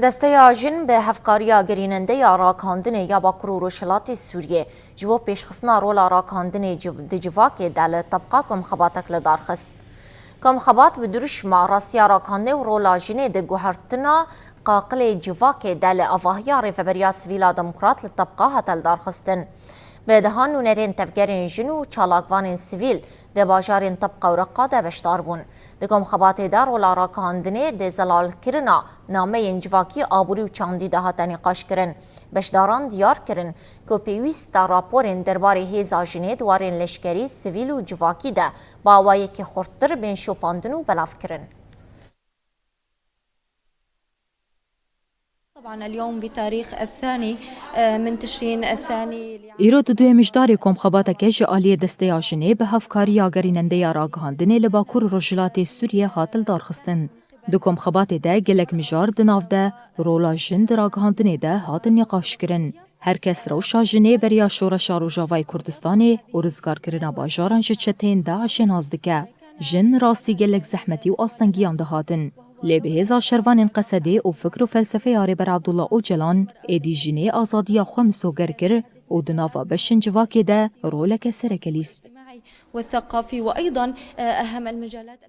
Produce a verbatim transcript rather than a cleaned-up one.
Desteya Jin bi hevkariya gerînendeya ragihandinê ya Bakur û Rojhilatê Sûriyê ji bo pêşxistina rola ragihandinê civ-, di civakê de li tebqa komxebatek li dar xist. Komxebat bi dirûşma rastiya ragihandinê û rola jinê di guhertina qaqilê civakê de li avahiya Rêveberiya Sivîl a Demokrat li tebqa hate lidarxistin. Bi dehan nûnerên tevgerên jin û çalakvanên sivîl di bajarên Tebqa û Reqa de beşdar bûn. Di komxebatê de rola ragihandinê di zelalkirina nameyên civakî, aborî û çandî de hate nîqaşkirin. Beşdaran diyar kirin ku pêwîst e raporên derbarê hêza jinê di warên leşkerî, sivîl û civakî de bi awayekî xurttir bên şopandin û belavkirin. طبعًا اليوم بتاريخ الثاني، آه، من تشرين الثاني لعام. Îro di duyê mijdarê komxebateke ji aliyê Desteya Jinê bi hevkariya gerînendeya ragihandinê li Bakur û Rojhilatê Sûriyê hat lidarxistin. Di komxebatê de gelek mijar di nav de rola jin di ragihandinê de hatin nîqaşkirin. Her kes rewşa jinê beriya şoreşa Rojavayê Kurdistanê û rizgarkirina bajaran ji çeteyên DAIŞê nas dike. Jin rastî gelek zehmetî û astengiyan dihatin. Lê bi hêza şervanên Qesedê û fikr û felsefeya Rêber Abdullah Ocalan êdî jinê azadiya xwe misoger kir û di nava beşên civakê de roleke sereke lîst. والثقافي وأيضًا، آه، أهم المجالات